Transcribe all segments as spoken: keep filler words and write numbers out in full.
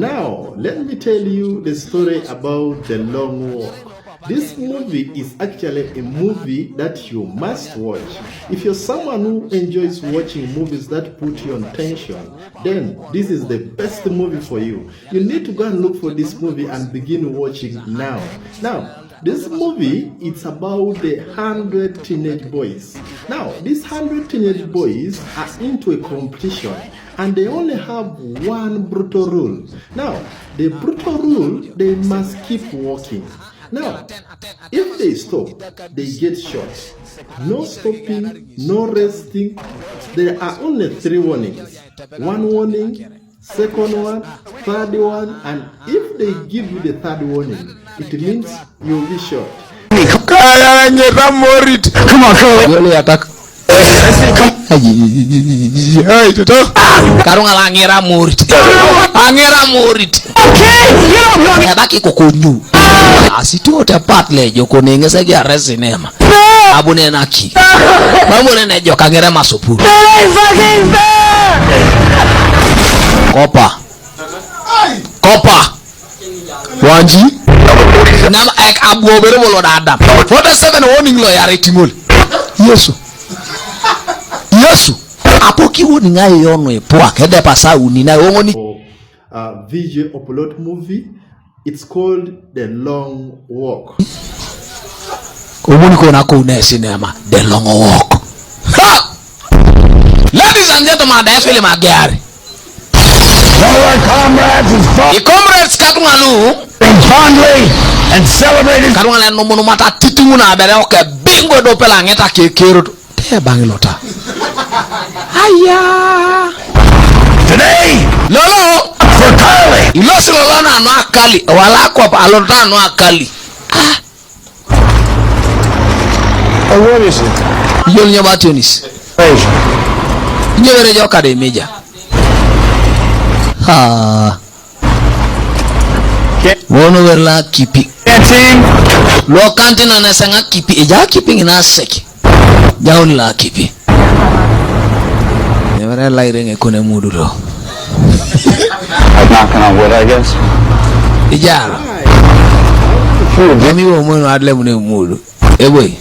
Now, let me tell you the story about The Long Walk. This movie is actually a movie that you must watch. If you're someone who enjoys watching movies that put you on tension, then this is the best movie for you. You need to go and look for this movie and begin watching now. Now, this movie, it's about the hundred teenage boys. Now, these hundred teenage boys are into a competition, and they only have one brutal rule. Now, the brutal rule, they must keep walking. Now, if they stop, they get shot. No stopping, no resting. There are only three warnings. One warning, second one, third one, and if they give you the third warning, it means you'll be shot. Kaya ngeta morit. Come on, come on. Yole atak. Ai toto. Karunga la ngera morit. Angera morit. Okay, you don't know. Yabaki kokonyu. Asiti wote part le joko nengese gi are sinema. Abune na ki. Bamune ne joka ngera masupu. Kopa. Kopa. Wanji. Nam ek abuo bere bolo dada. Forty-seven warning lo yare tingol. Yesu. Yesu. Apoki warning ayo no epwa kede pasa uni na wongoni. For uh, V J Opolot movie. It's called The Long Walk. Omoni kona kona cinema, The Long Walk. Ha! Ladies and gentlemen, the film agari. Our comrades is fo- The comrades katung'alu. Been fondly and celebrated. Katung'alu nomunu mata titing'u na bere oke bingo do pela ngeta kekero. Te bang' lota. Aya. Today, Lolo. For Carly. Ilosi lolo na no akali. Wala kwa alota no akali. Ah. Oh, what is it? Yol nyo bationis. Asia. Nyo bere jo kade meja. Ha. Wono wer la kipi. Dancing. Lo kanti no ne sanga kipi. Eja kipi ngina seki. Jaun la kipi. Nyamara la irenge kone mudu lo. I'm knocking on wood, I guess. Ijaro. Sure. Mami wo mwe no adle mune mudu. Eboi.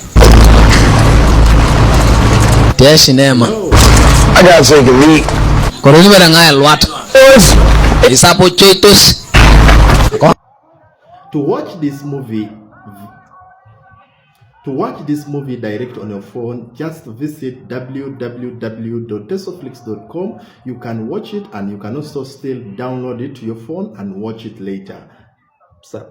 Te cinema. I gotta take a leak. Koro ni bera ngai lwat. Isapo choitos. To watch this movie, to watch this movie direct on your phone, just visit w w w dot tesoflix dot com. You can watch it and you can also still download it to your phone and watch it later. So,